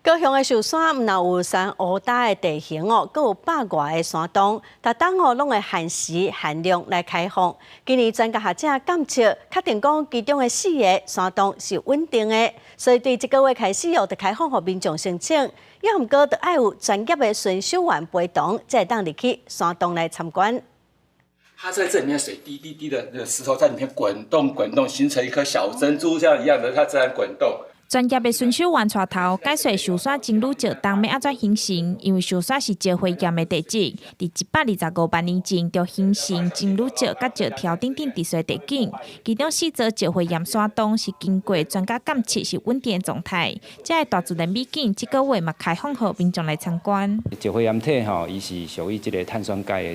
高雄的壽山毋但有山烏焦的地形哦，閣有百外个山洞，逐冬哦攏會限時限量來開放。今年專家學者監測，確定講其中的四个山洞是穩定的，所以對這个月開始哦，就開放予民眾申請。猶毋過，著愛有專業的巡守員陪同，才會當入去山洞來參觀。它在這裡面水滴滴滴的，那個石頭在裡面滾動滾動，形成一顆小珍珠像一樣的，它自然滾動。專業的巡守員帶頭解說壽山鐘乳石洞欲按怎形成，因為壽山是石灰岩的地質，佇125萬年前就形成鐘乳石佮石條等等特殊地景。其中四座石灰岩山洞是經過專家鑑測是穩定的狀態，這个大自然美景，這个月嘛開放予民眾來參觀。石灰岩體吼，伊是屬於這个碳酸鈣的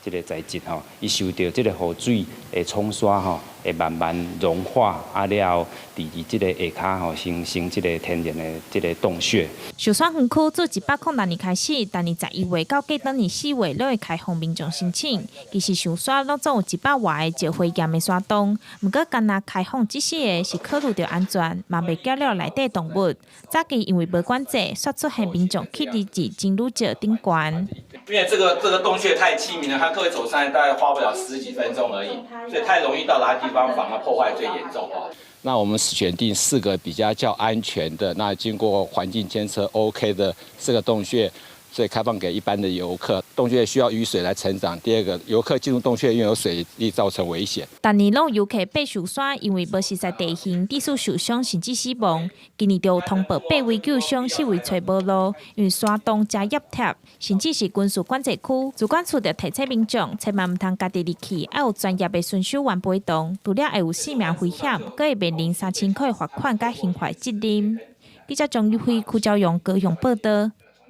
這個材質吼，伊受著這個雨水的沖刷吼，會慢慢融化，啊了後，佇伊這個下跤吼，形成這個天然的這個洞穴。壽山園區自106年開始，逐年11月到過轉年4月，攏會開放民眾申請。其實壽山攏總有100外个石灰岩的山洞，毋過干焦開放這四个是考慮著安全，嘛袂攪擾內底動物。早期因為無管制，煞出現民眾去佇鐘乳石頂懸。因為這個洞穴太親民了，它各位走上來大概花不了十幾分鐘而已，所以太容易到達地方，反而破壞最嚴重哦。那我們選定四個比較較安全的，那經過環境監測 OK 的四個洞穴，所以開放給一般的遊客。洞穴需要雨水來成長。第二個，遊客進入洞穴因為有水易造成危險。逐年攏有遊客爬壽山，因為無熟似地形，致使受傷甚至死亡。今年就通報八位救傷，四位揣無路，因為山洞誠凹凸，甚至是軍事管制區。主管處就提醒民眾，千萬毋通家己入去，愛有專業的巡守員陪同，除了會有性命危險，閣會面臨3000箍的罰款佮刑罰責任。記者張玉輝、柯昭陽高雄報導。